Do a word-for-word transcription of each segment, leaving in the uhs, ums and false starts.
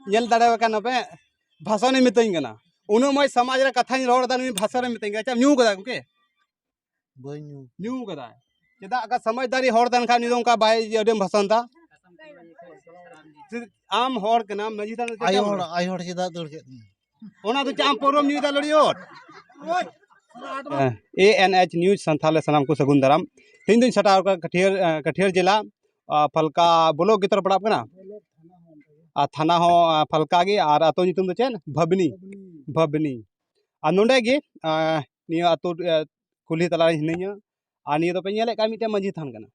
ᱧᱮᱞ ᱫᱟᱲᱮ ᱟᱠᱟᱱᱟ ᱯᱮ, ᱵᱷᱟᱥᱚᱱᱮ ᱢᱤᱛᱟᱹᱧ ᱠᱟᱱᱟ᱾ ᱩᱱᱟᱹᱜ ᱢᱚᱡᱽ ᱥᱚᱢᱟᱡᱽ ᱨᱮ ᱠᱟᱛᱷᱟᱧ ᱨᱚᱲ ᱮᱫᱟ, ᱱᱩᱭ ᱵᱷᱟᱥᱚᱱᱮ ᱢᱤᱛᱟᱹᱧ ᱠᱟᱱᱟ᱾ ᱪᱮᱫ ᱮᱢ ᱧᱩ ᱠᱟᱫᱟ ᱜᱚᱢᱠᱮ? ᱵᱟᱹᱧ ᱧᱩ᱾ ᱧᱩ ᱠᱟᱫᱟᱭ᱾ ᱪᱮᱫᱟᱜ ᱚᱠᱟ ᱥᱚᱢᱟᱡᱽᱫᱟᱨᱤ ᱦᱚᱲ ᱛᱟᱦᱮᱱ ᱠᱷᱟᱱ ᱩᱱᱤ ᱫᱚ ᱚᱱᱠᱟ ᱵᱟᱭ ᱟᱹᱰᱤᱢ ᱵᱷᱟᱥᱚᱱ ᱫᱟ? ᱟᱢ ᱦᱚᱲ ᱠᱟᱱᱟᱢ, ᱢᱟᱹᱡᱷᱤ ᱛᱷᱟᱱ ᱨᱮ ᱪᱮᱫ ᱟᱭᱳ ᱠᱟᱢ ᱦᱚᱲ, ᱨᱚᱲ? ᱟᱭᱳ ᱦᱚᱲ ᱪᱮᱫᱟᱜ ᱫᱟᱹᱲ ᱠᱮᱫ ᱛᱤᱧᱟ? ᱚᱱᱟ ᱫᱚ ᱪᱮᱫ ᱟᱢ ᱯᱟᱹᱣᱨᱟᱹᱢ ᱧᱩᱭᱮᱫᱟ ᱞᱟᱹᱲᱤᱭᱳᱴ? ᱮ ᱮᱱ ᱮᱭᱤᱪ ᱱᱤᱭᱩᱡᱽ ᱥᱟᱱᱛᱷᱟᱞ ᱨᱮ ᱥᱟᱱᱟᱢ ᱠᱚ ᱥᱟᱹᱜᱩᱱ ᱫᱟᱨᱟᱢ᱾ ᱛᱮᱦᱮᱧ ᱫᱚᱧ ᱥᱮᱴᱮᱨ ᱟᱠᱟᱱᱟ ᱠᱟᱹᱴᱷᱤᱭᱟᱹᱨ, ᱮ, ᱠᱟᱹᱴᱷᱤᱭᱟᱹᱨ ᱡᱮᱞᱟ, ᱟ, ᱯᱷᱟᱞᱠᱟ ᱵᱞᱚᱠ ᱜᱮ ᱛᱚ ᱯᱟᱲᱟᱜ ᱠᱟᱱᱟ᱾ ᱟᱨ ᱛᱷᱟᱱᱟ ᱦᱚᱸ, ᱟ, ᱯᱷᱟᱞᱠᱟ ᱜᱮ᱾ ᱟᱨ ᱟᱛᱳ ᱧᱩᱛᱩᱢ ᱫᱚ ᱪᱮᱫ? ᱵᱷᱟᱵᱽᱱᱤ᱾ ᱵᱷᱟᱵᱽᱱᱤ᱾ ᱟᱨ ᱱᱚᱰᱮ ᱜᱮ, ᱟ, ᱱᱤᱭᱟᱹ ᱟᱛᱳ, ᱟ, ᱠᱩᱞᱦᱤ ᱛᱟᱞᱟ ᱨᱮ ᱦᱤᱱᱟᱹᱧᱟ᱾ ᱟᱨ ᱱᱤᱭᱟᱹ ᱫᱚᱯᱮ ᱧᱮᱞᱮᱫ ᱠᱟᱱ ᱢᱤᱫᱴᱮᱱ ᱢᱟᱹᱡᱷᱤ ᱛᱷᱟᱱ ᱠᱟᱱᱟ᱾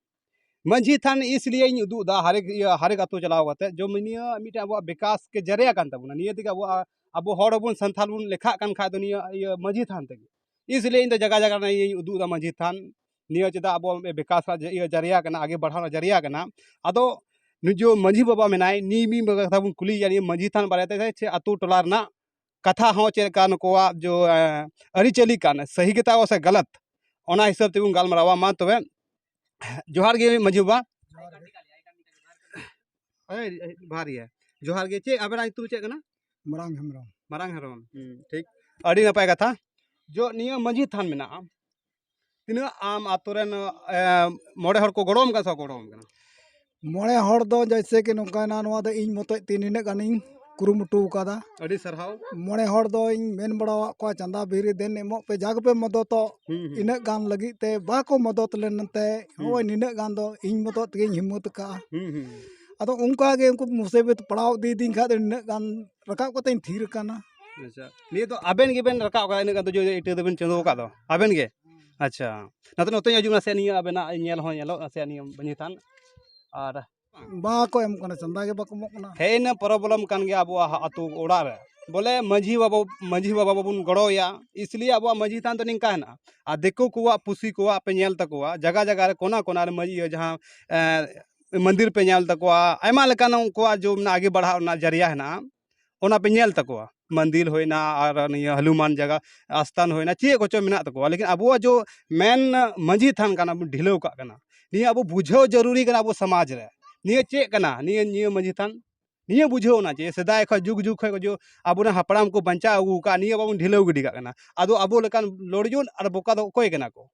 ᱢᱟᱹᱡᱷᱤ ᱛᱷᱟᱱ ᱤᱥᱞᱤᱭᱮ ᱤᱧ ᱩᱫᱩᱜ ᱮᱫᱟ, ᱦᱟᱨᱮᱠ, ᱤᱭᱟᱹ, ᱦᱟᱨᱮᱠ ᱟᱛᱳ ᱪᱟᱞᱟᱣ ᱠᱟᱛᱮ, ᱡᱮ ᱱᱤᱭᱟᱹ ᱢᱤᱫᱴᱮᱱ ᱟᱵᱚᱣᱟᱜ ᱵᱤᱠᱟᱥ ᱠᱮ ᱡᱟᱨᱤᱭᱟ ᱠᱟᱱ ᱛᱟᱵᱚᱱᱟ᱾ ᱱᱤᱭᱟᱹ ᱛᱮᱜᱮ ᱟᱵᱚᱣᱟᱜ, ᱟᱵᱚ ᱦᱚᱲ ᱦᱚᱸᱵᱚᱱ ᱥᱟᱱᱛᱷᱟᱞ ᱵᱚᱱ ᱞᱮᱠᱷᱟᱜ ᱠᱟᱱ ᱠᱷᱟᱡ ᱫᱚ ᱱᱤᱭᱟᱹ, ᱤᱭᱟᱹ, ᱢᱟᱹᱡᱷᱤ ᱛᱷᱟᱱ ᱛᱮᱜᱮ᱾ ᱤᱥᱞᱤᱭᱮ ᱤᱧ ᱫᱚ ᱡᱟᱭᱜᱟ ᱡᱟᱭᱜᱟ ᱨᱮ ᱤᱧ ᱩᱫᱩᱜ ᱮᱫᱟ ᱢᱟᱹᱡᱷᱤ ᱛᱷᱟᱱ᱾ ᱱᱤᱭᱟᱹ ᱪᱮᱫᱟᱜ ᱟᱵᱚ ᱵᱤᱠᱟᱥ ᱨᱮᱱᱟᱜ ᱤᱭᱟᱹ ᱡᱟᱨᱤᱭᱟ ᱠᱟᱱᱟ, ᱟᱜᱮ ᱵᱟᱲᱦᱟᱣ ᱨᱮᱱᱟᱜ ᱡᱟᱨᱤᱭᱟ ᱠᱟᱱᱟ᱾ ᱟᱫᱚ ᱱᱩᱭ ᱡᱮ ᱢᱟᱹᱡᱷᱤ ᱵᱟᱵᱟ ᱢᱮᱱᱟᱭ, ᱱᱤᱭᱟᱹ ᱢᱤᱫ ᱵᱟᱨ ᱠᱟᱛᱷᱟ ᱵᱚᱱ ᱠᱩᱞᱤᱭᱮᱭᱟ, ᱱᱤᱭᱟᱹ ᱢᱟᱹᱡᱷᱤ ᱛᱷᱟᱱ ᱵᱟᱨᱮ ᱛᱮ ᱥᱮ ᱟᱛᱳ ᱴᱚᱞᱟ ᱨᱮᱱᱟᱜ ᱠᱟᱛᱷᱟ ᱦᱚᱸ ᱪᱮᱫ ᱞᱮᱠᱟ ᱱᱩᱠᱩᱣᱟᱜ ᱡᱚ, ᱮ, ᱟᱹᱨᱤᱪᱟᱹᱞᱤ ᱠᱟᱱ, ᱥᱟᱹᱦᱤ ᱜᱮᱛᱟ ᱠᱚ ᱥᱮ ᱜᱟᱞᱟᱛ, ᱚᱱᱟ ᱦᱤᱥᱟᱹᱵ ᱛᱮᱵᱚᱱ ᱜᱟᱞᱢᱟᱨᱟᱣᱟ᱾ ᱢᱟ ᱛᱚᱵᱮ, ᱡᱚᱦᱟᱨ ᱜᱮ ᱢᱟᱹᱡᱷᱤ ᱵᱟᱵᱟ᱾ ᱮᱭ, ᱮᱭ, ᱵᱟᱦᱟᱨ ᱜᱮᱭᱟ᱾ ᱡᱚᱦᱟᱨ ᱜᱮ᱾ ᱪᱮᱫ ᱟᱵᱮᱱᱟᱜ ᱧᱩᱛᱩᱢ ᱪᱮᱫ ᱠᱟᱱᱟ? ᱢᱟᱨᱟᱝ ᱦᱮᱢᱵᱨᱚᱢ᱾ ᱢᱟᱨᱟᱝ ᱦᱮᱢᱵᱨᱚᱢ᱾ ᱦᱩᱸ, ᱴᱷᱤᱠ᱾ ᱟᱹᱰᱤ ᱱᱟᱯᱟᱭ ᱠᱟᱛᱷᱟ᱾ ᱡᱚ ᱱᱤᱭᱟᱹ ᱢᱟᱹᱡᱷᱤ ᱛᱷᱟᱱ ᱢᱮᱱᱟᱜᱼᱟ, ᱛᱤᱱᱟᱹᱜ ᱟᱢ ᱟᱛᱳ ᱨᱮᱱ, ᱮ, ᱢᱚᱬᱮ ᱦᱚᱲ ᱠᱚ ᱜᱚᱲᱚᱣᱟᱢ ᱠᱟᱱᱟ ᱥᱮ ᱵᱟᱠᱚ ᱜᱚᱲᱚᱣᱟᱢ ᱠᱟᱱᱟ? ᱢᱚᱬᱮ ᱦᱚᱲ ᱫᱚ ᱡᱮᱭᱥᱮ ᱠᱤ ᱱᱚᱝᱠᱟᱭᱮᱱᱟ, ᱱᱚᱣᱟ ᱫᱚ ᱤᱧ ᱢᱚᱛᱚᱡ ᱛᱮ ᱱᱤᱱᱟᱹᱜ ᱜᱟᱱᱤᱧ ᱠᱩᱨᱩᱢᱩᱴᱩ ᱟᱠᱟᱫᱟ᱾ ᱟᱹᱰᱤ ᱥᱟᱨᱦᱟᱣ᱾ ᱢᱚᱬᱮ ᱦᱚᱲ ᱫᱚᱧ ᱢᱮᱱ ᱵᱟᱲᱟᱣᱟᱫ ᱠᱚᱣᱟ, ᱪᱟᱸᱫᱟ ᱵᱷᱤᱨᱤ ᱫᱮᱱ ᱮᱢᱚᱜ ᱯᱮ, ᱡᱟ ᱜᱮᱯᱮ ᱢᱚᱫᱚᱛᱚᱜ, ᱦᱩᱸ, ᱦᱩᱸ᱾ ᱤᱱᱟᱹᱜ ᱜᱟᱱ ᱞᱟᱹᱜᱤᱫ ᱛᱮ ᱵᱟᱠᱚ ᱢᱚᱫᱚᱛ ᱞᱮᱱ ᱛᱮ, ᱦᱩᱸ᱾ ᱱᱚᱜᱼᱚᱭ ᱱᱤᱱᱟᱹᱜ ᱜᱟᱱ ᱫᱚ ᱤᱧ ᱢᱚᱛᱚᱡ ᱛᱮᱜᱮᱧ ᱦᱤᱢᱢᱟᱹᱛ ᱟᱠᱟᱫᱼᱟ᱾ ᱦᱩᱸ, ᱦᱩᱸ, ᱦᱩᱸ᱾ ᱟᱫᱚ ᱚᱱᱠᱟ ᱜᱮ ᱩᱱᱠᱩ ᱢᱩᱥᱤᱵᱚᱛ ᱯᱟᱲᱟᱣ ᱤᱫᱤᱭᱮᱫᱤᱧ ᱠᱷᱟᱡ ᱫᱚ ᱱᱤᱱᱟᱹᱜ ᱜᱟᱱ ᱨᱟᱠᱟᱵ ᱠᱟᱛᱮᱧ ᱛᱷᱤᱨ ᱟᱠᱟᱱᱟ᱾ ᱟᱪᱪᱷᱟ, ᱱᱤᱭᱟᱹ ᱫᱚ ᱟᱵᱮᱱ ᱜᱮᱵᱮᱱ ᱨᱟᱠᱟᱵ ᱠᱟᱫᱟ, ᱤᱱᱟᱹᱜ ᱜᱟᱱ ᱫᱚ ᱡᱚ ᱤᱴᱟᱹ ᱫᱚᱵᱮᱱ ᱪᱟᱸᱫᱳ ᱟᱠᱟᱫ ᱫᱚ ᱟᱵᱮᱱ ᱜᱮ? ᱟᱪᱪᱷᱟ, ᱱᱚᱛᱮ, ᱱᱚᱛᱮ ᱦᱤᱡᱩᱜ ᱢᱮ, ᱥᱮ ᱱᱤᱭᱟᱹ ᱟᱵᱮᱱᱟᱜ ᱧᱮᱞ ᱦᱚᱸ ᱧᱮᱞᱚᱜ, ᱥᱮ ᱱᱤᱭᱟᱹ ᱢᱟᱹᱡᱷᱤ ᱛᱷᱟᱱ᱾ ᱟᱨ ᱵᱟᱠᱚ ᱮᱢ ᱠᱟᱱᱟ, ᱪᱟᱸᱫᱟ ᱜᱮ ᱵᱟᱠᱚ ᱮᱢᱚᱜ ᱠᱟᱱᱟ᱾ ᱦᱮᱸ, ᱤᱱᱟᱹ problem ᱠᱟᱱ ᱜᱮᱭᱟ ᱟᱵᱚᱣᱟᱜ ᱟᱛᱳ ᱚᱲᱟᱜ ᱨᱮ᱾ ᱵᱚᱞᱮ ᱢᱟᱹᱡᱷᱤ ᱵᱟᱵᱟ, ᱢᱟᱹᱡᱷᱤ ᱵᱟᱵᱟ ᱵᱟᱵᱚᱱ ᱜᱚᱲᱚᱣᱟᱭᱟ, ᱤᱥᱞᱤᱭᱮ ᱟᱵᱚᱣᱟᱜ ᱢᱟᱹᱡᱷᱤ ᱛᱷᱟᱱ ᱫᱚ ᱱᱤᱝᱠᱟ ᱦᱮᱱᱟᱜᱼᱟ᱾ ᱟᱨ ᱫᱤᱠᱩ ᱠᱚᱣᱟᱜ, ᱯᱩᱥᱤ ᱠᱚᱣᱟᱜ ᱯᱮ ᱧᱮᱞ ᱛᱟᱠᱚᱣᱟ, ᱡᱟᱭᱜᱟ ᱡᱟᱭᱜᱟ ᱨᱮ, ᱠᱚᱱᱟ ᱠᱚᱱᱟ ᱨᱮ ᱢᱟᱹᱡᱷᱤ, ᱤᱭᱟᱹ, ᱡᱟᱦᱟᱸ, ᱮ, ᱢᱚᱱᱫᱤᱨ ᱯᱮ ᱧᱮᱞ ᱛᱟᱠᱚᱣᱟ, ᱟᱭᱢᱟ ᱞᱮᱠᱟᱱ ᱩᱱᱠᱩᱣᱟᱜ ᱡᱚ ᱢᱮᱱᱟᱜᱼᱟ, ᱟᱜᱮ ᱵᱟᱲᱦᱟᱣ ᱨᱮᱱᱟᱜ ᱡᱟᱹᱨᱤᱭᱟ ᱦᱮᱱᱟᱜᱼᱟ, ᱚᱱᱟ ᱯᱮ ᱧᱮᱞ ᱛᱟᱠᱚᱣᱟ᱾ ᱢᱚᱱᱫᱤᱨ ᱦᱩᱭᱱᱟ, ᱟᱨ ᱱᱤᱭᱟᱹ ᱦᱚᱱᱩᱢᱟᱱ ᱡᱟᱭᱜᱟ, ᱟᱥᱛᱷᱟᱱ ᱦᱩᱭᱱᱟ, ᱪᱮᱫ ᱠᱚᱪᱚ ᱢᱮᱱᱟᱜ ᱛᱟᱠᱚᱣᱟ, ᱞᱮᱠᱤᱱ ᱟᱵᱚᱣᱟᱜ ᱡᱚ main ᱢᱟᱹᱡᱷᱤ ᱛᱷᱟᱱ ᱠᱟᱱᱟ, ᱵᱚᱱ ᱰᱷᱤᱞᱟᱹᱣ ᱠᱟᱜ ᱠᱟᱱᱟ᱾ ᱱᱤᱭᱟᱹ ᱟᱵᱚ ᱵᱩᱡᱷᱟᱹᱣ ᱡᱟᱹᱨᱩᱨᱤ ᱠᱟᱱᱟ ᱟᱵᱚ ᱥᱚᱢᱟᱡᱽ ᱨᱮ᱾ ᱱᱤᱭᱟᱹ ᱪᱮᱫ ᱠᱟᱱᱟ? ᱱᱤᱭᱟᱹ, ᱱᱤᱭᱟᱹ ᱢᱟᱹᱡᱷᱤ ᱛᱷᱟᱱ ᱱᱤᱭᱟᱹ ᱵᱩᱡᱷᱟᱹᱣ ᱮᱱᱟ ᱡᱮ ᱥᱮᱫᱟᱭ ᱠᱷᱚᱱ ᱡᱩᱜᱽ ᱡᱩᱜᱽ ᱠᱷᱚᱱ ᱡᱮ ᱟᱵᱚᱨᱮᱱ ᱦᱟᱯᱲᱟᱢ ᱠᱚ ᱵᱟᱧᱪᱟᱣ ᱟᱹᱜᱩ ᱟᱠᱟᱫ, ᱱᱤᱭᱟᱹ ᱵᱟᱵᱚᱱ ᱰᱷᱤᱞᱟᱹᱣ ᱜᱤᱰᱤ ᱠᱟᱜ ᱠᱟᱱᱟ᱾ ᱟᱫᱚ ᱟᱵᱚ ᱞᱮᱠᱟᱱ ᱞᱚᱲᱡᱚᱱ ᱟᱨ ᱵᱚᱠᱟ ᱫᱚ ᱚᱠᱚᱭ ᱠᱟᱱᱟ ᱠᱚ?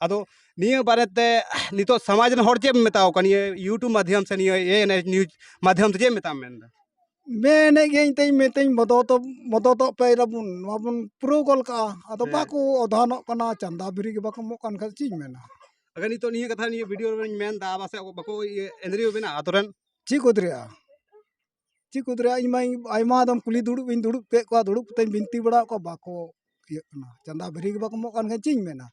ᱟᱫᱚ ᱱᱤᱭᱟᱹ ᱵᱟᱨᱮᱛᱮ ᱱᱤᱛᱚᱜ ᱥᱚᱢᱟᱡᱽ ᱨᱮᱱ ᱦᱚᱲ ᱪᱮᱫ ᱮᱢ ᱢᱮᱛᱟᱣ ᱠᱚᱣᱟ? ᱱᱤᱭᱟᱹ YouTube ᱢᱟᱫᱽᱫᱷᱚᱢ ᱥᱮ ᱱᱤᱭᱟᱹ ANH news ᱢᱟᱫᱽᱫᱷᱚᱢ ᱛᱮ ᱪᱮᱫ ᱮᱢ ᱢᱮᱛᱟᱢ ᱢᱮᱱᱫᱟ? ᱢᱮᱱᱮᱫ ᱜᱤᱭᱟᱹᱧ ᱛᱮᱧ ᱢᱮᱛᱟᱹᱧ, ᱢᱚᱫᱚᱛᱚᱜ, ᱢᱚᱫᱚᱛᱚᱜ ᱯᱮ ᱛᱟᱵᱚᱱ, ᱱᱚᱣᱟ ᱵᱚᱱ ᱯᱩᱨᱟᱹᱣ ᱜᱚᱫ ᱠᱟᱜᱼᱟ᱾ ᱟᱫᱚ ᱦᱮᱸ᱾ ᱵᱟᱠᱚ ᱚᱫᱷᱟᱱᱚᱜ ᱠᱟᱱᱟ, ᱪᱟᱸᱫᱟ ᱵᱷᱤᱨᱤ ᱜᱮ ᱵᱟᱠᱚ ᱮᱢᱚᱜ ᱠᱟᱱ ᱠᱷᱟᱱ ᱪᱮᱫ ᱤᱧ ᱢᱮᱱᱟ? ᱟᱜᱟᱨ ᱱᱤᱛᱚᱜ ᱱᱤᱭᱟᱹ ᱠᱟᱛᱷᱟ ᱱᱤᱭᱟᱹ video ᱨᱮᱧ ᱢᱮᱱ ᱮᱫᱟ, ᱯᱟᱥᱮᱡ ᱵᱟᱠᱚ ᱤᱭᱟᱹ ᱮᱸᱫᱽᱨᱮᱭᱟᱹ ᱵᱮᱱᱟ ᱟᱛᱳ ᱨᱮᱱ᱾ ᱪᱮᱫ ᱠᱚ ᱮᱸᱫᱽᱨᱮᱭᱟᱜᱼᱟ? ᱪᱮᱫ ᱠᱚ ᱮᱸᱫᱽᱨᱮᱭᱟᱜᱼᱟ? ᱤᱧ ᱢᱟ ᱟᱭᱢᱟ ᱫᱚᱢ ᱠᱩᱞᱦᱤ ᱫᱩᱲᱩᱵ ᱤᱧ ᱫᱩᱲᱩᱵ ᱠᱮᱫ ᱠᱚᱣᱟ, ᱫᱩᱲᱩᱵ ᱠᱟᱛᱮᱧ ᱵᱤᱱᱛᱤ ᱵᱟᱲᱟᱣ ᱠᱚᱣᱟ, ᱵᱟᱠᱚ ᱤᱭᱟᱹᱜ ᱠᱟᱱᱟ᱾ ᱪᱟᱸᱫᱟ ᱵᱷᱤᱨᱤ ᱜᱮ ᱵᱟᱠᱚ ᱮᱢᱚᱜ ᱠᱟᱱ ᱠᱷᱟᱱ ᱪᱮᱫ ᱤᱧ ᱢᱮᱱᱟ?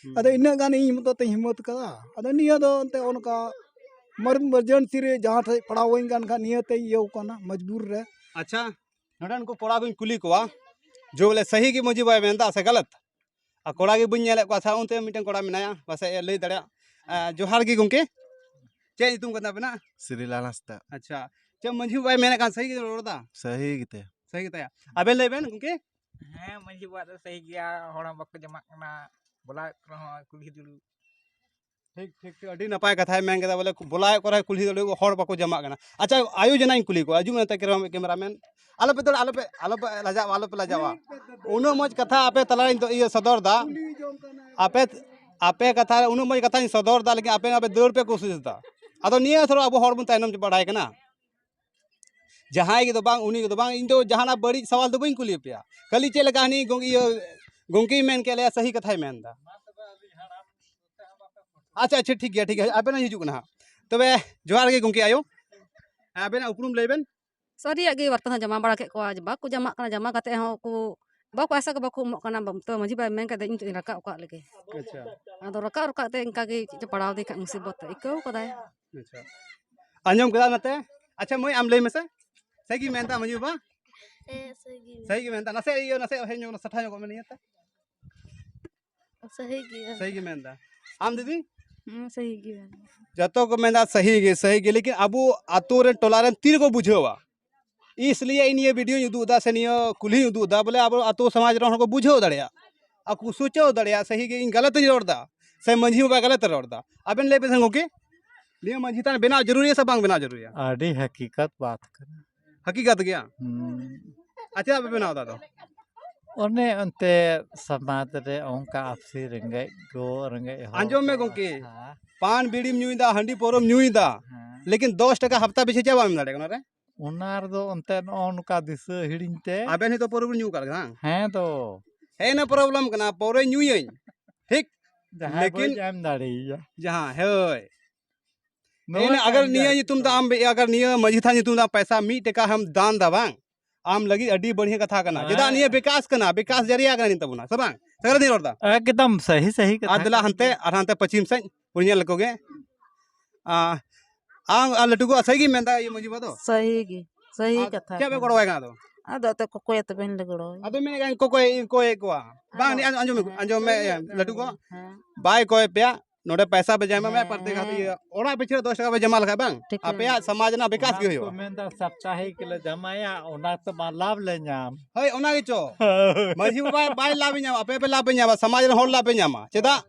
ᱦᱩᱸ᱾ ᱟᱫᱚ ᱤᱱᱟᱹᱜ ᱜᱟᱱ ᱤᱧ ᱢᱚᱛᱚ ᱛᱮᱧ ᱦᱤᱢᱢᱟᱹᱛ ᱠᱟᱫᱟ᱾ ᱟᱫᱚ ᱱᱤᱭᱟᱹ ᱫᱚ ᱮᱱᱛᱮ ᱚᱱᱠᱟ ᱢᱟᱨ-, emergency ᱨᱮ ᱡᱟᱦᱟᱸ ᱴᱷᱮᱡ ᱯᱟᱲᱟᱣ ᱦᱩᱭ ᱠᱟᱱ ᱠᱷᱟᱱ ᱱᱤᱭᱟᱹ ᱛᱮᱧ ᱤᱭᱟᱹᱣ ᱠᱟᱱᱟ, ᱢᱚᱡᱽᱵᱩᱨ ᱨᱮ᱾ ᱟᱪᱪᱷᱟ, ᱱᱚᱰᱮ ᱱᱩᱠᱩ ᱠᱚᱲᱟ ᱠᱚᱧ ᱠᱩᱞᱤ ᱠᱚᱣᱟ, ᱡᱮ ᱵᱚᱞᱮ ᱥᱟᱹᱦᱤ ᱜᱮ ᱢᱟᱹᱡᱷᱤ ᱵᱟᱵᱟᱭ ᱢᱮᱱᱫᱟ ᱥᱮ ᱜᱟᱞᱟᱛ? ᱟᱨ ᱠᱚᱲᱟ ᱜᱮ ᱵᱟᱹᱧ ᱧᱮᱞᱮᱫ ᱠᱚᱣᱟ᱾ ᱟᱪᱪᱷᱟ, ᱚᱱᱛᱮ ᱢᱤᱫᱴᱮᱱ ᱠᱚᱲᱟ ᱢᱮᱱᱟᱭᱟ, ᱯᱟᱥᱮᱡ ᱮ ᱞᱟᱹᱭ ᱫᱟᱲᱮᱭᱟᱜ᱾ ᱮ, ᱡᱚᱦᱟᱨ ᱜᱮ ᱜᱚᱢᱠᱮ, ᱪᱮᱫ ᱧᱩᱛᱩᱢ ᱠᱟᱱ ᱛᱟᱵᱮᱱᱟ? ᱥᱨᱤᱞᱟᱞ ᱦᱟᱸᱥᱫᱟ᱾ ᱟᱪᱪᱷᱟ, ᱪᱮᱫ ᱢᱟᱹᱡᱷᱤ ᱵᱟᱵᱟᱭ ᱢᱮᱱᱮᱫ ᱠᱟᱱ ᱥᱟᱹᱦᱤ ᱜᱮ ᱨᱚᱲ ᱮᱫᱟ? ᱥᱟᱹᱦᱤ ᱜᱮᱛᱟᱭᱟ᱾ ᱥᱟᱹᱦᱤ ᱜᱮᱛᱟᱭᱟ᱾ ᱟᱵᱮᱱ ᱞᱟᱹᱭ ᱵᱮᱱ ᱜᱚᱢᱠᱮ᱾ ᱦᱮᱸ, ᱢᱟᱹᱡᱷᱤ ᱵᱟᱵᱟ ᱫᱚ ᱥᱟᱹᱦᱤ ᱜᱮᱭᱟ, ᱦᱚᱲ ᱦᱚᱸ ᱵᱟᱠᱚ ᱡᱚᱢᱟᱜ ᱠᱟᱱᱟ, ᱵᱚᱞᱟ ᱠᱚᱨᱮ ᱦᱚᱸ ᱠᱩᱞᱦᱤ ᱫᱩᱲᱩᱵ᱾ ᱴᱷᱤᱠ, ᱴᱷᱤᱠ, ᱴᱷᱤᱠ, ᱟᱹᱰᱤ ᱱᱟᱯᱟᱭ ᱠᱟᱛᱷᱟᱭ ᱢᱮᱱ ᱠᱮᱫᱟ, ᱵᱚᱞᱮ ᱵᱚᱞᱟᱭᱮᱫ ᱠᱚ ᱨᱮᱦᱚᱸ ᱠᱩᱞᱦᱤ ᱫᱩᱲᱩᱵ ᱦᱚᱲ ᱵᱟᱠᱚ ᱡᱚᱢᱟᱜ ᱠᱟᱱᱟ᱾ ᱟᱪᱪᱷᱟ, ᱟᱭᱳ ᱡᱮᱱᱟᱧ ᱠᱩᱞᱤ ᱠᱚᱣᱟ, ᱦᱤᱡᱩᱜ ᱢᱮ ᱱᱚᱛᱮ camera, cameraman, ᱟᱞᱚᱯᱮ ᱫᱟᱹᱲᱟ, ᱟᱞᱚᱯᱮ, ᱟᱞᱚᱯᱮ ᱞᱟᱡᱟᱜᱼᱟ, ᱟᱞᱚᱯᱮ ᱞᱟᱡᱟᱜᱼᱟ᱾ ᱩᱱᱟᱹᱜ ᱢᱚᱡᱽ ᱠᱟᱛᱷᱟ ᱟᱯᱮ ᱛᱟᱞᱟᱨᱤᱧ ᱫᱚ ᱤᱭᱟᱹ ᱥᱚᱫᱚᱨ ᱫᱟ, ᱟᱯᱮ, ᱟᱯᱮ ᱠᱟᱛᱷᱟ ᱨᱮ ᱩᱱᱟᱹᱜ ᱢᱚᱡᱽ ᱠᱟᱛᱷᱟᱧ ᱥᱚᱫᱚᱨ ᱫᱟ, ᱞᱮᱠᱤᱱ ᱟᱯᱮ ᱟᱯᱮ ᱫᱟᱹᱲ ᱯᱮ ᱠᱩᱥᱤᱥ ᱫᱟ᱾ ᱟᱫᱚ ᱱᱤᱭᱟᱹ ᱛᱷᱚᱲᱟ ᱟᱵᱚ ᱦᱚᱲ ᱵᱚᱱ ᱛᱟᱭᱱᱚᱢ ᱵᱟᱲᱟᱭ ᱠᱟᱱᱟ᱾ ᱡᱟᱦᱟᱸᱭ ᱜᱮ ᱫᱚ ᱵᱟᱝ, ᱩᱱᱤ ᱜᱮ ᱫᱚ ᱵᱟᱝ, ᱤᱧ ᱫᱚ ᱡᱟᱦᱟᱱᱟᱜ ᱵᱟᱹᱲᱤᱡ ᱥᱟᱣᱟᱞ ᱫᱚ ᱵᱟᱹᱧ ᱠᱩᱞᱤᱭᱮᱫ ᱯᱮᱭᱟ, ᱠᱷᱟᱹᱞᱤ ᱪᱮᱫ ᱞᱮᱠᱟ ᱦᱟᱹᱱᱤ ᱜᱚᱝ-, ᱤᱭᱟᱹ ᱜᱚᱝᱠᱮᱭ ᱢᱮᱱ ᱠᱮᱫ ᱞᱮᱭᱟ, ᱥᱟᱹᱦᱤ ᱠᱟᱛᱷᱟᱭ ᱢᱮᱱ ᱫᱟ᱾ ᱟᱪᱪᱷᱟ, ᱟᱪᱪᱷᱟ, ᱴᱷᱤᱠ ᱜᱮᱭᱟ, ᱴᱷᱤᱠ ᱜᱮᱭᱟ, ᱟᱵᱮᱱᱟᱜ ᱦᱤᱡᱩᱜ ᱠᱟᱱᱟ ᱦᱟᱸᱜ᱾ ᱛᱚᱵᱮ ᱡᱚᱦᱟᱨ ᱜᱮ ᱜᱚᱝᱠᱮ ᱟᱭᱳ, ᱟᱵᱮᱱᱟᱜ ᱩᱯᱨᱩᱢ ᱞᱟᱹᱭ ᱵᱮᱱ᱾ ᱥᱟᱹᱨᱤᱭᱟᱜ ᱜᱮ, ᱵᱟᱨ ᱯᱮ ᱫᱷᱟᱣ ᱡᱟᱢᱟ ᱵᱟᱲᱟ ᱠᱮᱫ ᱠᱚᱣᱟ, ᱵᱟᱠᱚ ᱡᱟᱢᱟᱜ ᱠᱟᱱᱟ, ᱡᱟᱢᱟ ᱠᱟᱛᱮ ᱦᱚᱸ ᱠᱚ, ᱵᱟᱠᱚ, ᱯᱚᱭᱥᱟ ᱠᱚ ᱵᱟᱠᱚ ᱮᱢᱚᱜ ᱠᱟᱱᱟ᱾ ᱛᱚ ᱢᱟᱹᱡᱷᱤ ᱵᱟᱵᱟᱭ ᱢᱮᱱ ᱠᱮᱫᱟ, ᱤᱧ ᱛᱮᱫ ᱤᱧ ᱨᱟᱠᱟᱵ ᱟᱠᱟᱫ ᱞᱮᱜᱮ᱾ ᱟᱪᱪᱷᱟ᱾ ᱟᱫᱚ ᱨᱟᱠᱟᱵ ᱨᱟᱠᱟᱵ ᱛᱮ ᱤᱱᱠᱟ ᱜᱮ ᱪᱮᱫ ᱪᱚ ᱯᱟᱲᱟᱣ ᱫᱮ ᱠᱷᱟᱡ ᱢᱩᱥᱤᱵᱚᱛ ᱟᱹᱭᱠᱟᱹᱣ ᱠᱟᱫᱟᱭ᱾ ᱟᱪᱪᱷᱟ, ᱟᱸᱡᱚᱢ ᱠᱮᱫᱟ ᱱᱟᱛᱮ᱾ ᱟᱪᱪᱷᱟ ᱢᱟᱹᱭ, ᱟᱢ ᱞᱟᱹᱭ ᱢᱮᱥᱮ, ᱥᱟᱹᱦᱤ ᱜᱮ ᱢᱮᱱᱫᱟ ᱢᱟᱹᱡᱷᱤ ᱵᱟᱵᱟ? ᱦᱮᱸ, ᱥᱟᱹᱦᱤ ᱜᱮ ᱥᱟᱹᱦᱤ ᱜᱮ ᱢᱮᱱᱫᱟ᱾ ᱱᱟᱥᱮ ᱤᱭᱟᱹ, ᱱᱟᱥᱮ ᱦᱮᱡ ᱧᱚᱜ, ᱥᱟᱴᱷᱟ ᱧᱚᱜᱚᱜ ᱢᱮ ᱱᱤᱭᱟᱹ ᱛᱮ᱾ ᱥᱟᱹᱦᱤ ᱜᱮ᱾ ᱥᱟᱹᱦᱤ ᱜᱮ ᱢᱮᱱᱫᱟ᱾ ᱟᱢ ᱫᱤᱫᱤ? ᱦᱩᱸ, ᱥᱟᱹᱦᱤ ᱜᱮ ᱢᱮᱱᱫᱟ᱾ ᱡᱚᱛᱚ ᱠᱚ ᱢᱮᱱᱫᱟ ᱥᱟᱹᱦᱤ ᱜᱮ, ᱥᱟᱹᱦᱤ ᱜᱮ, ᱞᱮᱠᱤᱱ ᱟᱵᱚ ᱟᱛᱳ ᱨᱮᱱ, ᱴᱚᱞᱟ ᱨᱮᱱ ᱛᱤ ᱨᱮᱠᱚ ᱵᱩᱡᱷᱟᱹᱣᱟ? ᱤᱥᱞᱤᱭᱮ ᱤᱧ ᱱᱤᱭᱟᱹ video ᱧ ᱩᱫᱩᱜ ᱮᱫᱟ ᱥᱮ ᱱᱤᱭᱟᱹ ᱠᱩᱞᱦᱤᱧ ᱩᱫᱩᱜ ᱮᱫᱟ, ᱵᱚᱞᱮ ᱟᱵᱚ ᱟᱛᱳ ᱥᱚᱢᱟᱡᱽ ᱨᱮᱱ ᱦᱚᱲ ᱠᱚ ᱵᱩᱡᱷᱟᱹᱣ ᱫᱟᱲᱮᱭᱟᱜᱼᱟ, ᱟᱨ ᱠᱚ ᱥᱚᱪᱟᱣ ᱫᱟᱲᱮᱭᱟᱜᱼᱟ, ᱥᱟᱹᱦᱤ ᱜᱮ ᱤᱧ ᱜᱟᱞᱟᱛ ᱤᱧ ᱨᱚᱲ ᱮᱫᱟ ᱥᱮ ᱢᱟᱹᱡᱷᱤ ᱵᱟᱵᱟ ᱜᱟᱞᱟᱛ ᱮ ᱨᱚᱲ ᱮᱫᱟ᱾ ᱟᱵᱮᱱ ᱞᱟᱹᱭ ᱵᱮᱱ ᱥᱮ ᱜᱚᱢᱠᱮ᱾ ᱱᱤᱭᱟᱹ ᱢᱟᱹᱡᱷᱤ ᱛᱷᱟᱱ ᱵᱮᱱᱟᱣ ᱡᱟᱹᱨᱩᱲ ᱜᱮᱭᱟ ᱥᱮ ᱵᱟᱝ ᱵᱮᱱᱟᱣ ᱡᱟᱹᱨᱩᱲ ᱜᱮᱭᱟ? ᱟᱹᱰᱤ ᱦᱟᱹᱠᱤᱠᱟᱛ ᱵᱟᱛ ᱠᱟᱱᱟ᱾ ᱦᱟᱹᱠᱤᱠᱟᱛ ᱜᱮᱭᱟ᱾ ᱦᱩᱸ᱾ ᱟᱨ ᱪᱮᱫᱟᱜ ᱯᱮ ᱵᱮᱱᱟᱣ ᱮᱫᱟ ᱟᱫᱚ? ᱚᱱᱮ ᱚᱱᱛᱮ ᱥᱚᱢᱟᱡᱽ ᱨᱮ ᱚᱱᱠᱟ ᱟᱹᱯᱥᱤ ᱨᱮᱸᱜᱮᱡ ᱠᱚ, ᱨᱮᱸᱜᱮᱡ ᱦᱚᱲ ᱟᱸᱡᱚᱢ ᱢᱮ ᱠᱚ ᱜᱚᱝᱠᱮ, ᱠᱟᱛᱷᱟ᱾ ᱯᱟᱱ ᱵᱤᱲᱤᱢ ᱧᱩᱭᱮᱫᱟ, ᱦᱟᱺᱰᱤ ᱯᱟᱹᱣᱨᱟᱹᱢ ᱧᱩᱭᱮᱫᱟ, ᱦᱮᱸ᱾ ᱞᱮᱠᱤᱱ ᱫᱚᱥ ᱴᱟᱠᱟ ᱦᱟᱯᱛᱟ ᱯᱤᱪᱷᱤ ᱪᱮᱫᱟᱜ ᱵᱟᱢ ᱮᱢ ᱫᱟᱲᱮᱭᱟᱜ ᱠᱟᱱᱟ ᱨᱮ? ᱚᱱᱟ ᱨᱮᱫᱚ ᱚᱱᱛᱮ ᱱᱚᱜᱼᱚ ᱱᱚᱝᱠᱟ ᱫᱤᱥᱟᱹ ᱦᱤᱲᱤᱧ ᱛᱮ᱾ ᱟᱵᱮᱱ ᱦᱚᱭᱛᱳ ᱯᱟᱹᱣᱨᱟᱹ ᱵᱮᱱ ᱧᱩ ᱟᱠᱟᱫ ᱞᱮᱠᱟ, ᱦᱟᱝ? ᱦᱮᱸ ᱛᱚ᱾ ᱦᱮᱸ, ᱤᱱᱟᱹ problem ᱠᱟᱱᱟ, ᱯᱟᱹᱣᱨᱟᱹᱧ ᱧᱩᱭᱟᱹᱧ, ᱴᱷᱤᱠ? ᱡᱟᱦᱟᱸᱭ ᱞᱮᱠᱤᱱ ᱵᱟᱹᱧ ᱮᱢ ᱫᱟᱲᱮᱭᱟᱭᱟ᱾ ᱡᱟᱦᱟᱸ, ᱦᱳᱭ᱾ ᱱᱚᱣᱟ ᱮᱱ ᱠᱟᱱ ᱟᱜᱟᱨ ᱜᱮᱭᱟ ᱱᱤᱭᱟᱹ ᱧᱩᱛᱩᱢ ᱛᱚ᱾ ᱫᱚ ᱟᱢ, ᱟᱜᱟᱨ ᱱᱤᱭᱟᱹ ᱢᱟᱹᱡᱷᱤ ᱛᱷᱟᱱ ᱧᱩᱛᱩᱢ ᱫᱚ ᱟᱢ ᱯᱚᱭᱥᱟ ᱢᱤᱫ ᱴᱟᱠᱟ ᱦᱚᱸᱢ ᱫᱟᱱ ᱫᱟ ᱵᱟᱝ, ᱟᱢ ᱞᱟᱹᱜᱤᱫ ᱟᱹᱰᱤ ᱵᱟᱹᱲᱦᱤᱭᱟᱹ ᱠᱟᱛᱷᱟ ᱠᱟᱱᱟ᱾ ᱪᱮᱫᱟᱜ ᱦᱮᱸ᱾ ᱱᱤᱭᱟᱹ ᱵᱤᱠᱟᱥ ᱠᱟᱱᱟ, ᱵᱤᱠᱟᱥ ᱡᱟᱹᱨᱤᱭᱟ ᱠᱟᱱᱟ ᱱᱤᱛ ᱛᱟᱵᱚᱱᱟ, ᱥᱮ ᱵᱟᱝ? ᱥᱟᱹᱨᱤ ᱨᱚᱲ ᱫᱟ? ᱮᱠᱫᱚᱢ ᱥᱟᱹᱦᱤ, ᱥᱟᱹᱦᱤ ᱠᱟᱛᱷᱟ ᱟᱨ ᱫᱮᱞᱟ ᱠᱟᱱ ᱦᱟᱱᱛᱮ, ᱜᱮᱭᱟ᱾ ᱟᱨ ᱦᱟᱱᱛᱮ ᱯᱚᱪᱷᱤᱢ ᱥᱮᱫ ᱵᱚᱱ ᱧᱮᱞ ᱞᱮᱠᱚ ᱜᱮ᱾ ᱟ, ᱟᱢ, ᱟᱨ ᱞᱟᱹᱴᱩ ᱜᱚ ᱥᱟᱹᱦᱤ ᱜᱮ ᱢᱮᱱᱫᱟ ᱤᱭᱟᱹ ᱢᱟᱹᱡᱷᱤ ᱵᱟᱵᱟ ᱫᱚ? ᱥᱟᱹᱦᱤ ᱜᱮ, ᱥᱟᱹᱦᱤ ᱟᱨ ᱠᱟᱛᱷᱟ ᱪᱮᱫ ᱯᱮ ᱠᱟᱱᱟ᱾ ᱜᱚᱲᱚᱣᱟᱭ ᱠᱟᱱᱟ ᱟᱫᱚ? ᱟᱫᱚ ᱮᱱᱛᱮᱫ ᱠᱚᱠᱚᱭ ᱛᱚᱵᱮᱱ ᱞᱮ ᱜᱚᱲᱚᱣᱟᱭᱟ᱾ ᱟᱫᱚ ᱢᱮᱱᱮᱫ ᱠᱟᱱ ᱠᱚᱠᱚᱭ, ᱠᱚᱭᱮᱫ ᱠᱚᱣᱟ᱾ ᱵᱟᱝ, ᱟᱫᱚ ᱟᱸᱡᱚᱢ ᱢᱮ, ᱦᱮᱸ, ᱟᱸᱡᱚᱢ ᱢᱮ, ᱦᱮᱸ, ᱞᱟᱹᱴᱩ ᱜᱚ᱾ ᱦᱮᱸ᱾ ᱵᱟᱭ ᱠᱚᱭ ᱯᱮᱭᱟ, ᱱᱚᱰᱮ ᱯᱚᱭᱥᱟ ᱯᱮ ᱡᱚᱢᱟ, ᱦᱮᱸ᱾ ᱯᱨᱚᱛᱮᱠ ᱦᱟᱯᱛᱟ ᱤᱭᱟᱹ, ᱚᱲᱟᱜ ᱯᱤᱪᱷᱤ ᱨᱮ ᱫᱚᱥ ᱴᱟᱠᱟ ᱯᱮ ᱡᱚᱢᱟ ᱞᱮᱠᱷᱟᱡ ᱵᱟᱝ, ᱴᱷᱤᱠ ᱜᱮᱭᱟ᱾ ᱟᱯᱮᱭᱟᱜ ᱥᱚᱢᱟᱡᱽ ᱨᱮᱱᱟᱜ ᱵᱤᱠᱟᱥ ᱚᱱᱟ ᱜᱮ ᱠᱚ ᱦᱩᱭᱩᱜᱼᱟ᱾ ᱢᱮᱱᱫᱟ ᱥᱟᱯᱛᱟᱦᱤᱠ ᱞᱮ ᱡᱚᱢᱟᱭᱟ, ᱚᱱᱟ ᱛᱮᱢᱟ ᱞᱟᱵᱷ ᱞᱮ ᱧᱟᱢ᱾ ᱦᱳᱭ, ᱚᱱᱟ ᱜᱮᱪᱚ᱾ ᱢᱟᱹᱡᱷᱤ ᱵᱟᱵᱟ ᱵᱟᱭ ᱞᱟᱵᱷ ᱮ ᱧᱟᱢᱟ, ᱟᱯᱮ ᱯᱮ ᱞᱟᱵᱷ ᱯᱮ ᱧᱟᱢᱟ, ᱥᱚᱢᱟᱡᱽ ᱨᱮᱱ ᱦᱚᱲ ᱞᱟᱵᱷ ᱯᱮ ᱧᱟᱢᱟ᱾ ᱪᱮᱫᱟᱜ?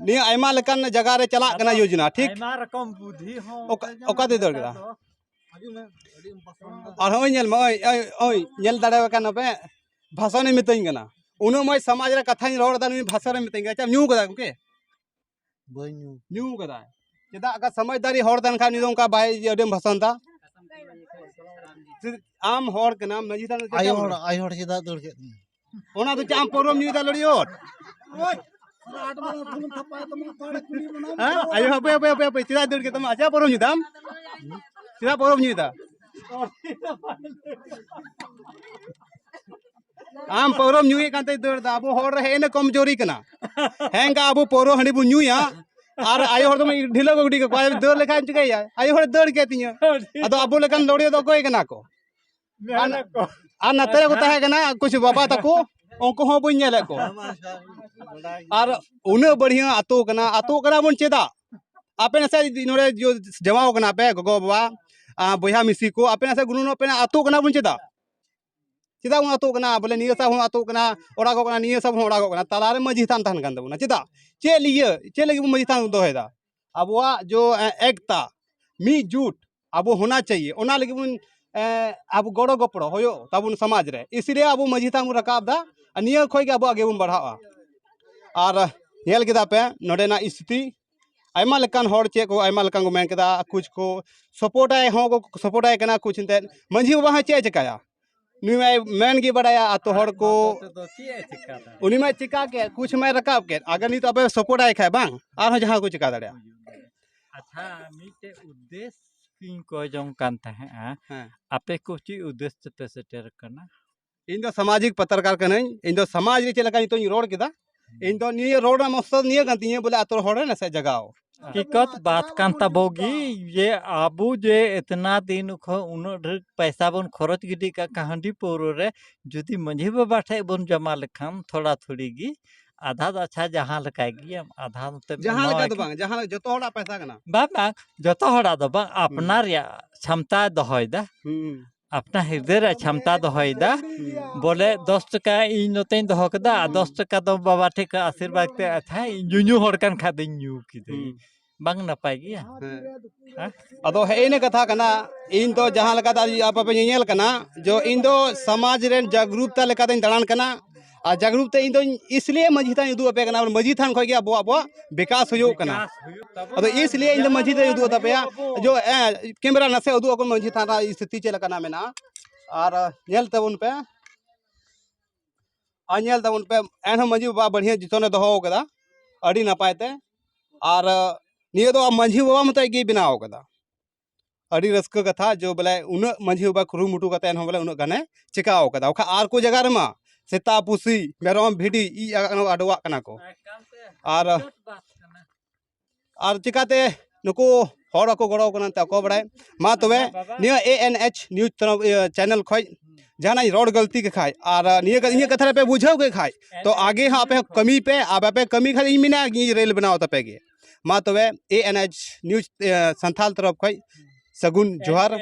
ᱱᱤᱭᱟᱹ ᱟᱭᱢᱟ ᱞᱮᱠᱟᱱ ᱡᱟᱭᱜᱟ ᱨᱮ ᱪᱟᱞᱟᱜ ᱠᱟᱱᱟ ᱟᱫᱚ ᱭᱳᱡᱚᱱᱟ, ᱴᱷᱤᱠ? ᱟᱭᱢᱟ ᱨᱚᱠᱚᱢ ᱵᱩᱫᱷᱤ ᱦᱚᱸ ᱚᱠᱟ, ᱚᱱᱛᱮ ᱧᱟᱢ ᱚᱠᱟ ᱛᱮᱭ ᱫᱟᱹᱲ ᱠᱮᱫᱟ ᱠᱮᱫᱟ? ᱫᱚ᱾ ᱟᱨ ᱦᱚᱸᱜᱼᱚᱭ ᱧᱮᱞ ᱢᱮ, ᱳᱭ, ᱳᱭ, ᱳᱭ, ᱧᱮᱞ ᱫᱟᱲᱮᱭᱟᱜ ᱠᱟᱱᱟ ᱯᱮ, ᱵᱷᱟᱥᱚᱱᱮ ᱢᱤᱛᱟᱹᱧ ᱠᱟᱱᱟ᱾ ᱩᱱᱟᱹᱜ ᱢᱚᱡᱽ ᱥᱚᱢᱟᱡᱽ ᱨᱮ ᱠᱟᱛᱷᱟᱧ ᱨᱚᱲ ᱮᱫᱟ, ᱱᱩᱭ ᱵᱷᱟᱥᱚᱱᱮ ᱢᱤᱛᱟᱹᱧ ᱠᱟᱱᱟ᱾ ᱪᱮᱫ ᱮᱢ ᱧᱩ ᱠᱟᱫᱟ ᱜᱚᱢᱠᱮ? ᱵᱟᱹᱧ ᱧᱩ᱾ ᱧᱩ ᱠᱟᱫᱟᱭ᱾ ᱪᱮᱫᱟᱜ ᱟᱜᱟᱨ ᱥᱚᱢᱟᱡᱽᱫᱟᱨᱤ ᱦᱚᱲ ᱛᱟᱦᱮᱱ ᱠᱷᱟᱱ ᱩᱱᱤ ᱫᱚ ᱚᱱᱠᱟ ᱵᱟᱭ ᱟᱹᱰᱤᱢ ᱵᱷᱟᱥᱚᱱ ᱫᱟ᱾ ᱟᱢ ᱦᱚᱲ ᱠᱟᱱᱟᱢ, ᱢᱟᱹᱡᱷᱤ ᱛᱷᱟᱱ ᱨᱮ ᱟᱭᱳ ᱪᱮᱫᱟᱜ ᱦᱚᱲ, ᱮᱢ ᱟᱭᱳ ᱦᱚᱲ ᱪᱮᱫᱟᱜ ᱫᱟᱹᱲ ᱠᱮᱫ ᱛᱤᱧᱟ? ᱚᱱᱟ ᱫᱚ ᱪᱮᱫ ᱟᱢ ᱯᱟᱹᱣᱨᱟᱹᱢ ᱧᱩᱭᱮᱫᱟ ᱞᱟᱹᱲᱤᱭᱳᱴ? ᱦᱮᱸ? ᱟᱭᱳ, ᱦᱟᱯᱮ, ᱦᱟᱯᱮ, ᱦᱟᱯᱮ, ᱦᱟᱯᱮ, ᱪᱮᱫᱟᱜ ᱫᱟᱹᱲ ᱠᱮᱫ ᱛᱟᱢᱟ? ᱪᱮᱫᱟᱜ ᱯᱟᱹᱣᱨᱟᱹᱢ ᱧᱩᱭᱫᱟᱢ? ᱪᱮᱫᱟᱜ ᱯᱟᱹᱣᱨᱟᱹᱢ ᱧᱩᱭᱫᱟ? ᱟᱢ ᱯᱟᱹᱣᱨᱟᱹᱢ ᱧᱩᱭᱮᱫ ᱠᱟᱱ ᱛᱮ ᱫᱟᱹᱲ ᱫᱟ᱾ ᱟᱵᱚ ᱦᱚᱲ ᱨᱮ ᱦᱮᱡ ᱮᱱᱟ ᱠᱚᱢᱡᱳᱨᱤ ᱠᱟᱱᱟ᱾ ᱦᱮᱸ, ᱮᱱᱠᱟ ᱟᱵᱚ ᱯᱟᱹᱣᱨᱟᱹ ᱦᱟᱺᱰᱤ ᱵᱚᱱ ᱧᱩᱭᱟ ᱟᱨ ᱟᱭᱳ ᱦᱚᱲ ᱫᱚ ᱰᱷᱤᱞᱟᱹ ᱠᱚ ᱜᱤᱰᱤ ᱠᱟᱠᱚᱣᱟ, ᱫᱟᱹᱲ ᱞᱮᱠᱷᱟᱱ ᱪᱤᱠᱟᱹᱭᱟ? ᱟᱭᱳ ᱦᱚᱲ ᱫᱟᱹᱲ ᱠᱮᱫ ᱛᱤᱧᱟᱹ᱾ ᱟᱫᱚ ᱟᱵᱚ ᱞᱮᱠᱟᱱ ᱞᱟᱹᱣᱲᱤᱭᱟᱹ ᱫᱚ ᱚᱠᱚᱭ ᱠᱟᱱᱟ ᱠᱚ? ᱟᱨ, ᱢᱮᱱᱟᱜ ᱠᱚ᱾ ᱟᱨ ᱱᱚᱛᱮ ᱨᱮᱠᱚ ᱛᱟᱦᱮᱸ ᱠᱟᱱᱟ, ᱠᱩᱪᱷᱩ ᱵᱟᱵᱟ ᱛᱟᱠᱚ, ᱩᱱᱠᱩ ᱦᱚᱸ ᱵᱟᱹᱧ ᱧᱮᱞᱮᱫ ᱠᱚᱣᱟ᱾ ᱟᱨ ᱩᱱᱟᱹᱜ ᱵᱟᱹᱲᱦᱤᱭᱟᱹ ᱟᱹᱛᱩ ᱠᱟᱱᱟ, ᱟᱹᱛᱩ ᱠᱟᱱᱟ ᱵᱚᱱ ᱪᱮᱫᱟᱜ? ᱟᱯᱮ ᱱᱟᱥᱮ ᱱᱚᱰᱮ ᱡᱚ-, ᱡᱟᱶᱟᱭ ᱠᱟᱱᱟ ᱯᱮ, ᱜᱚᱜᱚ ᱵᱟᱵᱟ, ᱟ, ᱵᱚᱭᱦᱟ ᱢᱤᱥᱤ ᱠᱚ, ᱟᱯᱮ ᱱᱟᱥᱮ ᱜᱩᱱᱟᱹᱱᱚᱜ ᱯᱮ ᱱᱟ, ᱟᱹᱛᱩ ᱠᱟᱱᱟ ᱵᱚᱱ ᱪᱮᱫᱟᱜ? ᱪᱮᱫᱟᱜ ᱵᱚᱱ ᱟᱹᱛᱩ ᱠᱟᱱᱟ? ᱵᱚᱞᱮ ᱱᱤᱭᱟᱹ ᱥᱟᱵ ᱦᱚᱸ ᱟᱹᱛᱩ ᱠᱟᱱᱟ, ᱚᱲᱟᱜᱚᱜ ᱠᱟᱱᱟ, ᱱᱤᱭᱟᱹ ᱥᱟᱵ ᱦᱚᱸ ᱚᱲᱟᱜᱚᱜ ᱠᱟᱱᱟ, ᱛᱟᱞᱟᱨᱮ ᱢᱟᱹᱡᱷᱤ ᱛᱷᱟᱱ ᱛᱟᱦᱮᱱ ᱠᱟᱱ ᱛᱟᱵᱚᱱᱟ᱾ ᱪᱮᱫᱟᱜ? ᱪᱮᱫ ᱞᱟᱹᱜᱤᱫ, ᱪᱮᱫ ᱞᱟᱹᱜᱤᱫ ᱵᱚᱱ ᱢᱟᱹᱡᱷᱤ ᱛᱷᱟᱱ ᱫᱚᱦᱚᱭᱮᱫᱟ? ᱟᱵᱚᱣᱟᱜ ᱡᱚ ᱮᱠᱛᱟ, ᱢᱤᱫ ᱡᱩᱴ ᱟᱵᱚ ᱦᱳᱱᱟ ᱪᱟᱦᱤᱭᱮ, ᱚᱱᱟ ᱞᱟᱹᱜᱤᱫ ᱵᱚᱱ ᱟᱵᱚ ᱜᱚᱲᱚ ᱜᱚᱯᱚᱲᱚ ᱦᱩᱭᱩᱜ ᱛᱟᱵᱚᱱ ᱥᱚᱢᱟᱡᱽ ᱨᱮ᱾ ᱤᱥᱞᱤᱭᱮ ᱟᱵᱚ ᱢᱟᱹᱡᱷᱤ ᱛᱷᱟᱱ ᱵᱚᱱ ᱨᱟᱠᱟᱵ ᱮᱫᱟ, ᱟᱨ ᱱᱤᱭᱟᱹ ᱠᱷᱚᱱ ᱜᱮ ᱟᱵᱚ ᱟᱜᱮ ᱵᱚᱱ ᱵᱟᱲᱦᱟᱜᱼᱟ᱾ ᱟᱨ ᱧᱮᱞ ᱠᱮᱫᱟ ᱯᱮ ᱱᱚᱰᱮᱱᱟᱜ ᱥᱛᱷᱤᱛᱤ, ᱟᱭᱢᱟ ᱞᱮᱠᱟᱱ ᱦᱚᱲ ᱪᱮᱫ ᱠᱚ ᱟᱭᱢᱟ ᱞᱮᱠᱟᱱ ᱠᱚ ᱢᱮᱱ ᱠᱮᱫᱟ, ᱠᱩᱪ ᱠᱚ ᱥᱟᱯᱳᱨᱴᱟᱭ ᱦᱚᱸ ᱠᱚ ᱥᱟᱯᱳᱨᱴᱟᱭ ᱠᱟᱱᱟ, ᱠᱩᱪ ᱮᱱᱛᱮᱫ ᱢᱟᱹᱡᱷᱤ ᱵᱟᱵᱟ ᱦᱚᱸ ᱪᱮᱫ ᱮ ᱪᱮᱠᱟᱭᱟ, ᱱᱩᱭ ᱢᱟᱭ ᱢᱮᱱ ᱜᱮ ᱵᱟᱲᱟᱭᱟ, ᱟᱛᱳ ᱦᱚᱲ ᱠᱚ ᱩᱱᱤ ᱢᱟᱭ ᱪᱮᱠᱟ ᱠᱮᱫ, ᱠᱩᱪ ᱢᱟᱭ ᱨᱟᱠᱟᱵ ᱠᱮᱫ, ᱟᱜᱟᱨ ᱱᱤᱛ ᱟᱯᱮ ᱥᱟᱯᱳᱨᱴᱟᱭ ᱠᱷᱟᱡ ᱵᱟᱝ ᱟᱨᱦᱚᱸ ᱡᱟᱦᱟᱸ ᱠᱚ ᱪᱮᱠᱟ ᱫᱟᱲᱮᱭᱟᱜᱼᱟ᱾ ᱟᱪᱪᱷᱟ, ᱢᱤᱫᱴᱮᱡ ᱩᱫᱽᱫᱮᱥ ᱤᱧ ᱠᱚᱭ ᱡᱚᱝ ᱠᱟᱱ ᱛᱟᱦᱮᱸᱜᱼᱟ᱾ ᱦᱮᱸ᱾ ᱟᱯᱮ ᱠᱚ ᱪᱮᱫ ᱩᱫᱽᱫᱮᱥ ᱛᱮᱯᱮ ᱥᱮᱴᱮᱨ ᱠᱟᱱᱟ? ᱤᱧ ᱫᱚ ᱥᱟᱢᱟᱡᱤᱠ ᱯᱟᱛᱨᱠᱟᱨ ᱠᱟᱹᱱᱟᱹᱧ᱾ ᱤᱧ ᱫᱚ ᱥᱚᱢᱟᱡᱽ ᱨᱮ ᱪᱮᱫ ᱞᱮᱠᱟ ᱱᱤᱛᱚᱜ ᱤᱧ ᱨᱚᱲ ᱠᱮᱫᱟ, ᱤᱧ ᱫᱚ ᱱᱤᱭᱟᱹ ᱨᱚᱲ ᱨᱮᱱᱟᱜ ᱢᱚᱠᱥᱚᱫ ᱱᱤᱭᱟᱹ ᱠᱟᱱ ᱛᱤᱧᱟᱹ ᱵᱚᱞᱮ ᱟᱛᱳ ᱦᱚᱲ ᱨᱮ ᱱᱟᱥᱮ ᱡᱟᱜᱟᱣ᱾ ᱦᱟᱠᱤᱠᱚᱛ ᱵᱟᱛ ᱠᱟᱱ ᱛᱟᱵᱚ ᱜᱮ, ᱡᱮ ᱟᱵᱚ ᱡᱮ ᱤᱛᱱᱟ ᱫᱤᱱ ᱠᱷᱚᱱ ᱩᱱᱟᱹᱜ ᱰᱷᱮᱨ ᱯᱚᱭᱥᱟ ᱵᱚᱱ ᱠᱷᱚᱨᱚᱪ ᱜᱤᱰᱤ ᱠᱟᱜ ᱠᱟᱱ ᱦᱟᱺᱰᱤ ᱯᱟᱹᱣᱨᱟᱹ ᱨᱮ, ᱡᱩᱫᱤ ᱢᱟᱺᱡᱷᱤ ᱵᱟᱵᱟ ᱴᱷᱮᱡ ᱵᱚᱱ ᱡᱚᱢᱟ ᱞᱮᱠᱷᱟᱱ ᱛᱷᱚᱲᱟ ᱛᱷᱩᱲᱤ ᱜᱮ, ᱟᱫᱷᱟ ᱫᱚ ᱟᱪᱪᱷᱟ ᱡᱟᱦᱟᱸ ᱞᱮᱠᱟ ᱜᱮ, ᱟᱫᱷᱟ ᱱᱚᱛᱮ ᱡᱟᱦᱟᱸ ᱞᱮᱠᱟ ᱫᱚ ᱵᱟᱝ, ᱡᱟᱦᱟᱸ ᱞᱮᱠᱟ ᱡᱚᱛᱚ ᱦᱚᱲᱟᱜ ᱯᱚᱭᱥᱟ ᱠᱟᱱᱟ᱾ ᱵᱟᱝ, ᱵᱟᱝ, ᱡᱚᱛᱚ ᱦᱚᱲᱟᱜ ᱫᱚ ᱵᱟᱝ, ᱟᱯᱱᱟᱨ ᱨᱮᱭᱟᱜ ᱪᱷᱟᱢᱛᱟ ᱫᱚᱦᱚᱭᱮᱫᱟ᱾ ᱦᱩᱸ᱾ ᱟᱯᱱᱟᱨ ᱦᱤᱨᱫᱟᱹ ᱨᱮ ᱪᱷᱟᱢᱛᱟ ᱫᱚᱦᱚᱭᱮᱫᱟ᱾ ᱦᱩᱸ᱾ ᱵᱚᱞᱮ ᱫᱚᱥ ᱴᱟᱠᱟ ᱤᱧ ᱱᱚᱛᱮᱧ ᱫᱚᱦᱚ ᱠᱮᱫᱟ, ᱟᱨ ᱦᱩᱸ᱾ ᱫᱚᱥ ᱴᱟᱠᱟ ᱫᱚ ᱵᱟᱵᱟ ᱴᱷᱮᱡ ᱠᱷᱚᱡ ᱟᱥᱤᱨᱵᱟᱫᱽ ᱛᱮ ᱟᱪᱪᱷᱟ, ᱤᱧ ᱧᱩᱧᱩ ᱦᱚᱲ ᱠᱟᱱ ᱠᱷᱟᱡ ᱫᱚᱧ ᱧᱩ ᱠᱤᱫᱟᱹᱧ᱾ ᱦᱩᱸ᱾ ᱵᱟᱝ ᱱᱟᱯᱟᱭ ᱜᱮᱭᱟ? ᱦᱮᱸ᱾ ᱦᱮᱸ? ᱟᱫᱚ ᱦᱮᱸ ᱤᱱᱟᱹ ᱠᱟᱛᱷᱟ ᱠᱟᱱᱟ, ᱤᱧ ᱫᱚ ᱡᱟᱦᱟᱸ ᱞᱮᱠᱟ ᱫᱚ ᱟᱯᱮ ᱯᱮ ᱧᱮᱧᱮᱞ ᱠᱟᱱᱟ, ᱡᱚ ᱤᱧ ᱫᱚ ᱥᱚᱢᱟᱡᱽ ᱨᱮᱱ ᱡᱟᱜᱽᱨᱩᱠᱛᱟ ᱞᱮᱠᱟᱛᱮᱧ ᱫᱟᱬᱟᱱ ᱠᱟᱱᱟ᱾ ᱟᱨ ᱡᱟᱜᱽᱨᱩᱠᱛᱟ ᱤᱧ ᱫᱚᱧ ᱤᱥᱞᱤᱭᱮ ᱢᱟᱹᱡᱷᱤ ᱛᱷᱟᱱ ᱩᱫᱩᱜ ᱟᱯᱮ ᱠᱟᱱᱟ, ᱢᱟᱹᱡᱷᱤ ᱛᱷᱟᱱ ᱠᱷᱚᱡ ᱜᱮ ᱟᱵᱚ, ᱟᱵᱚᱣᱟᱜ ᱵᱤᱠᱟᱥ ᱦᱩᱭᱩᱜ ᱠᱟᱱᱟ᱾ ᱵᱤᱠᱟᱥ ᱦᱩᱭᱩᱜ ᱛᱟᱵᱚᱱᱟ᱾ ᱟᱫᱚ ᱤᱥᱞᱤᱭᱮ ᱤᱧ ᱫᱚ ᱡᱮᱢᱚᱱ ᱢᱟᱹᱡᱷᱤ ᱛᱷᱟᱱ ᱩᱫᱩᱜ ᱟᱛᱟᱯᱮᱭᱟ᱾ ᱦᱩᱭᱩᱜ ᱟᱵᱚ᱾ ᱡᱚ, ᱮ, ᱠᱮᱢᱮᱨᱟ ᱱᱟᱥᱮ ᱩᱫᱩᱜ ᱟᱠᱚ ᱢᱟᱹᱡᱷᱤ ᱛᱷᱟᱱ ᱨᱮᱱᱟᱜ ᱥᱛᱷᱤᱛᱤ ᱪᱮᱫ ᱞᱮᱠᱟᱱᱟᱜ ᱢᱮᱱᱟᱜᱼᱟ᱾ ᱟᱨ ᱧᱮᱞ ᱛᱟᱵᱚᱱ ᱯᱮ, ᱟᱨ ᱧᱮᱞ ᱛᱟᱵᱚᱱ ᱯᱮ, ᱮᱱᱦᱚᱸ ᱢᱟᱹᱡᱷᱤ ᱵᱟᱵᱟ ᱵᱟᱹᱲᱦᱤᱭᱟᱹ ᱡᱚᱛᱚᱱᱮ ᱫᱚᱦᱚ ᱟᱠᱟᱫᱟ ᱟᱹᱰᱤ ᱱᱟᱯᱟᱭ ᱛᱮ᱾ ᱟᱨ ᱱᱤᱭᱟᱹ ᱫᱚ ᱢᱟᱹᱡᱷᱤ ᱵᱟᱵᱟ ᱢᱚᱛᱚᱡ ᱜᱮᱭ ᱵᱮᱱᱟᱣ ᱟᱠᱟᱫᱟ᱾ ᱟᱹᱰᱤ ᱨᱟᱹᱥᱠᱟᱹ ᱠᱟᱛᱷᱟ ᱡᱮ ᱵᱚᱞᱮ ᱩᱱᱟᱹᱜ ᱢᱟᱹᱡᱷᱤ ᱵᱟᱵᱟ ᱠᱩᱨᱩᱢᱩᱴᱩ ᱠᱟᱛᱮ ᱮᱱᱦᱚᱸ ᱵᱚᱞᱮ ᱩᱱᱟᱹᱜ ᱜᱟᱱᱮ ᱪᱤᱠᱟᱹᱣ ᱟᱠᱟᱫᱟ᱾ ᱵᱟᱠᱷᱟᱱ ᱟᱨ ᱠᱚ ᱡᱟᱭᱜᱟ ᱨᱮᱢᱟ ᱥᱮᱛᱟ ᱯᱩᱥᱤ ᱢᱮᱨᱚᱢ ᱵᱷᱤᱰᱤ ᱤᱡ ᱟᱠᱟᱱ ᱟᱰᱚᱣᱟᱜ ᱠᱟᱱᱟ ᱠᱚ᱾ ᱟᱨ ᱟᱨ ᱪᱤᱠᱟᱛᱮ ᱱᱩᱠᱩ ᱦᱚᱲ ᱵᱟᱠᱚ ᱜᱚᱲᱚ ᱠᱟᱱᱟ ᱮᱱᱛᱮ ᱚᱠᱚᱭ ᱵᱟᱲᱟᱭ᱾ ᱢᱟ ᱛᱚᱵᱮ, ᱱᱤᱭᱟᱹ A N H news ᱛᱚᱨᱚᱯ, ᱤᱭᱟᱹ, channel ᱠᱷᱚᱡ ᱡᱟᱦᱟᱱᱟᱜ ᱤᱧ ᱨᱚᱲ ᱜᱟᱹᱞᱛᱤ ᱠᱮ ᱠᱷᱟᱡ ᱟᱨ ᱱᱤᱭᱟᱹ, ᱤᱧᱟᱹᱜ ᱠᱟᱛᱷᱟ ᱨᱮᱯᱮ ᱵᱩᱡᱷᱟᱹᱣ ᱠᱮ ᱠᱷᱟᱡ, ᱛᱚ ᱟᱜᱮ ᱦᱚᱸ ᱟᱯᱮ ᱦᱚᱸ ᱠᱟᱹᱢᱤ ᱯᱮ, ᱟᱨ ᱵᱟᱯᱮ ᱠᱟᱹᱢᱤ ᱠᱷᱟᱡ ᱤᱧ ᱢᱮᱱᱟ ᱤᱧ ᱨᱮᱞ ᱵᱮᱱᱟᱣ ᱛᱟᱯᱮ ᱜᱮ᱾ ᱢᱟ ᱛᱚᱵᱮ, A N H news, ᱤᱭᱟᱹ, ᱥᱟᱱᱛᱷᱟᱞ ᱛᱚᱨᱚᱯ ᱠᱷᱚᱡ ᱥᱟᱹᱜᱩᱱ ᱡᱚᱦᱟᱨ᱾